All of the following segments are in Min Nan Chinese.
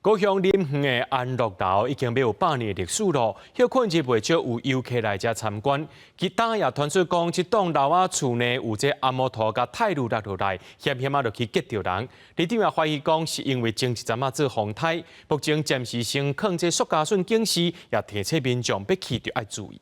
高雄林園的安樂樓已經欲有100年的歷史囉，歇睏日袂少有遊客來遮參觀。其他也傳出講，這棟樓仔厝內有這紅毛塗佮泰攄落落來，險險仔就去擊著人。里長也懷疑講，是因為前一陣仔做風颱，目前暫時先囥這塑膠筍警示，也提醒民眾欲去著愛注意。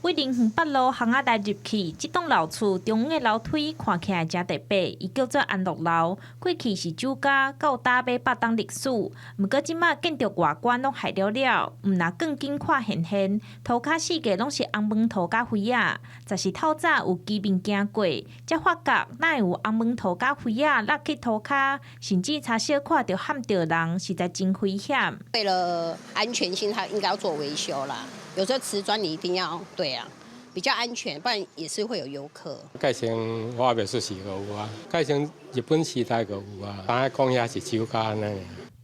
佇林園北路巷仔內入去，這棟老厝中央的樓梯看起來誠特別，伊叫做安樂樓。過去是酒家，到今欲100冬歷史。毋過這馬建築外觀攏害了了，毋若鋼筋看現現，塗跤四界攏是紅毛塗佮灰仔。若是透早有居民經過，才發覺哪會有紅毛塗佮灰仔落去塗跤，甚至差小可就譀著人，實在真危險。為了安全性，它應該要做維修啦。有時候瓷磚你一定要對啊，比較安全，不然也是會有遊客。蓋成我袂出世就有啊，蓋成日本時代就有啊，當講遐是酒家呢。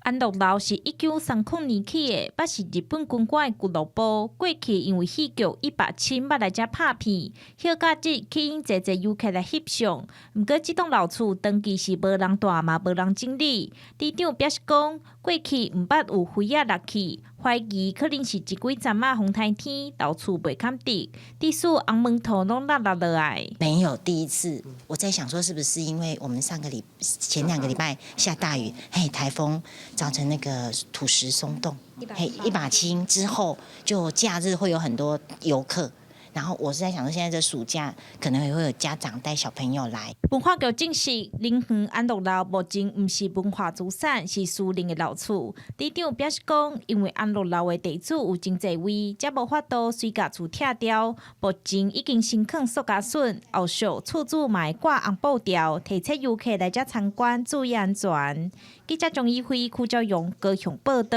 安樂樓是1930年起的，捌是日本軍官的俱樂部。過去因為戲劇一把青捌來遮拍片，歇假日吸引濟濟遊客來翕相。毋過這棟老厝長期是無人蹛嘛，無人整理。里長表示講，過去毋捌有灰仔落去，懷疑可能是這幾陣仔風颱天，老厝袂堪得，致使紅毛塗攏落落落來。沒有第一次，我在想說，是不是因為我們上個禮前2個禮拜下大雨，嘿，颱風造成那個土石鬆動，嘿，一把青之後，就假日會有很多遊客。然後我是在想說，現在這暑假可能也會有家長帶小朋友來。文化局證實，林園安樂樓目前毋是文化資產，是私人的老厝。里長表示講，因為安樂樓的地主有真濟位，才無法度隨共厝拆掉。目前已經先囥塑膠筍，後續厝主嘛會掛紅布條，提醒遊客來遮參觀注意安全。記者張怡輝、柯昭勇高雄報道。